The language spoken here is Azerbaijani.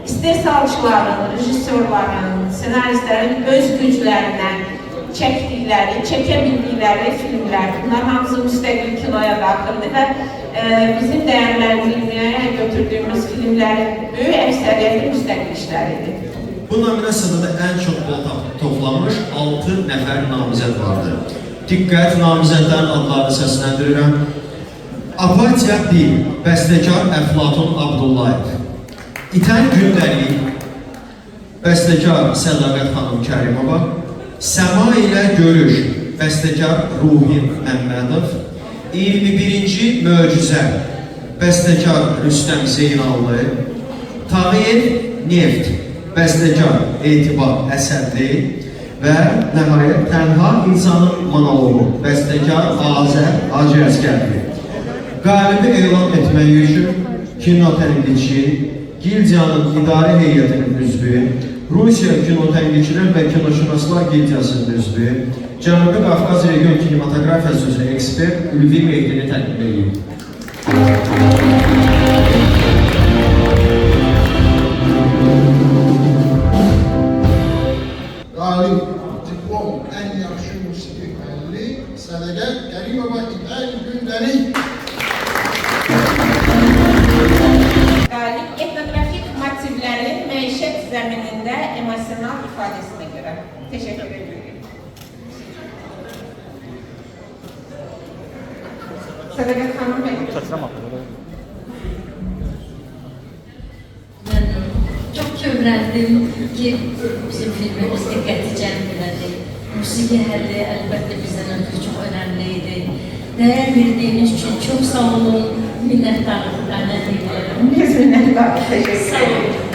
İstehsalçıların, rejissorların, senaristlərin öz güclərinə çəkdikləri, çəkə bildikləri filmlər. Bunlar hamısı müstəqil kinoya daxildir və bizim dəyərləndirməyə götürdüyümüz filmlərin böyük əksəriyyəti müstəqil işlər idi. Bu nominasiyada da ən çox bal toplamış 6 nəfər namizəd vardı. Diqqət, namizədlərin adlarını səsləndirirəm. Apatiya 1, bəstəkar Əflatun Abdullayev. İtən Gündəlik, bəstəkar Sədaqət xanım Kərimova. Səma ilə Görüş, bəstəkar Ruhin Məmmədov. 21-ci Möcüzə, bəstəkar Rüstəm Zeynallı. Tağıyev Neft, bəstəkar Etibar Əsədli və nəhayət Tənha İnsanın Monoloqu, bəstəkar Azər Hacı Əsgərli. Qalibi elan etmək üçün kino tənqidçi, Gildiyanın idarə heyətinin üzvü, Rusiya Kino Tənqidçilər və Kinoşünaslar Gildiyasının üzvü, Cənubi Qafqaz Region Kinematoqrafiyası üzrə ekspert Ülvi Mehdini təqdim edir. Qalib diplom ən yaxşı musiqi həlli Sədaqət Kərimova İtən Gündəlik. Qalib etnoqrafik motivlərin məişət zəminində emosional ifadəsinə görə. Təşəkkür edirik. Sədaqət xanım, buyurun. Mən çox kövrəldim ki, bizim filmimiz diqqəti cəlb elədi. Musiqi həlli əlbəttə bizdən ötürü çox önəmli idi. Dəyər verdiyiniz üçün çox sağ olun, minnətdarlıq nə deyirəm. Biz minnətdarıq, təşəkkür Sağ olun. edirik.